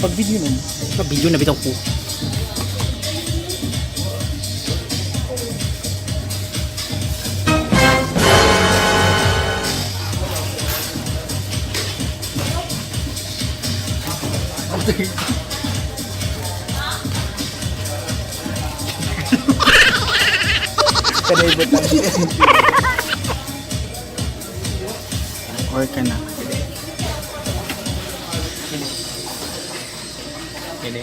Pag video nun. Pag video na bitaw ko. Kanay butang. Or ka na. Pwede.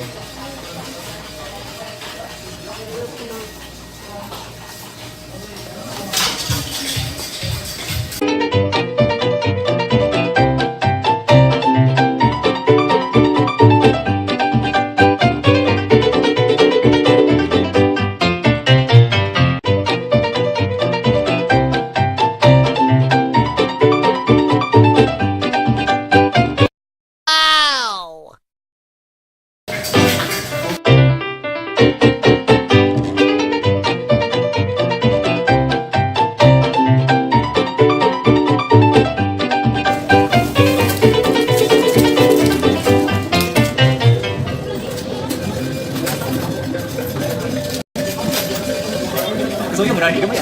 So yung marami gamay.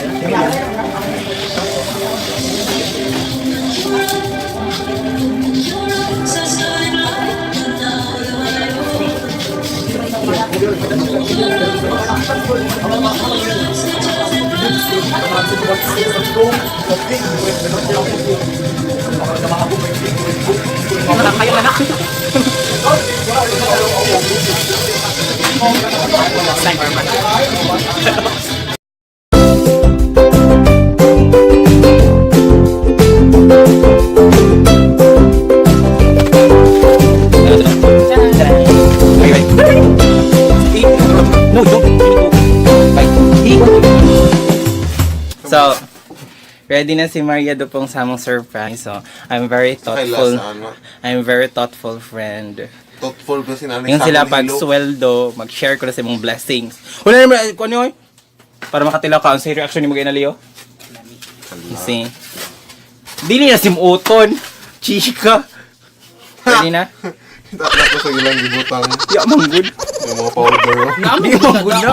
Kayo anak. No, don't. So, ready na si Maria Dupong sa among surprise. So, I'm very thoughtful. Ano? I'm very thoughtful friend. Thoughtful kasi nanay Yung sa sila akin pag hilo. sweldo, mag-share ko na sa imong blessings. Wala naman, kung ano yun? Para makatilaw ka, ang sa reaction ni mga inaliyo. See? Dili na simuton. Chika. Ready na? Kita na ko sa ilang gibutang Ya, manggod. yung mga powder. Oh. Di manggod na.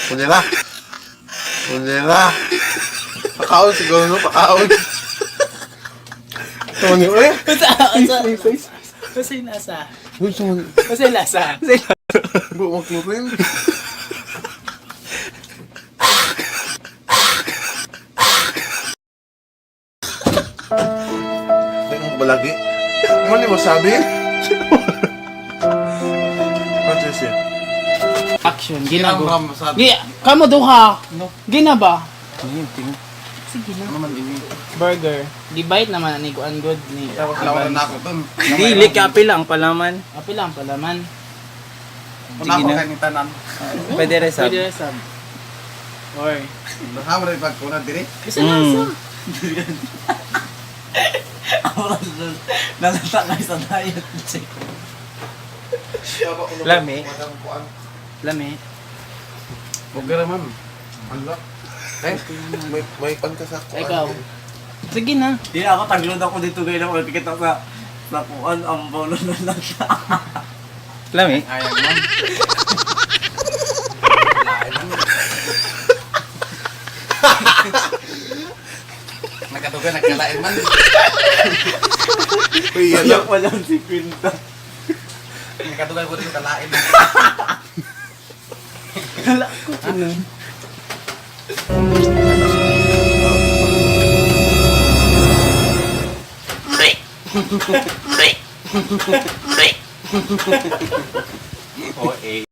Kunyera. Kunyera. Pakaon siguro no, pakaon. Tawag niyo eh. Kasi yung lasa. Uy, sumani. Kasi yung lasa. Bu, maglutin. Ay, ang balagi. Ano ni wasabi? Ano siya? Action. Gina go. Gi, kamo duha. Gina ba? Sige na. Burger. Di-bite naman ani kuan good ni. Dili, kape lang palaman. Api lang pala man. Sige na. Pwede rin sab. Pwede sab. Or. Bisa lasa. Nalata kayo sa diet. Lami. Lami. Huwag ka naman. Ala. Eh, may pan ka sa kuan. Ikaw. Sige na. Di na ako, taglod ako dito kayo ng ulit kita sa kuan, ang bolo na lata. Lami. Nagkatugan, nagkalain man. Uy, yan Iyak lang. walang si Quinta. Nagkatugan ko dito kalain. Hala ko. Ano? Oh, eh.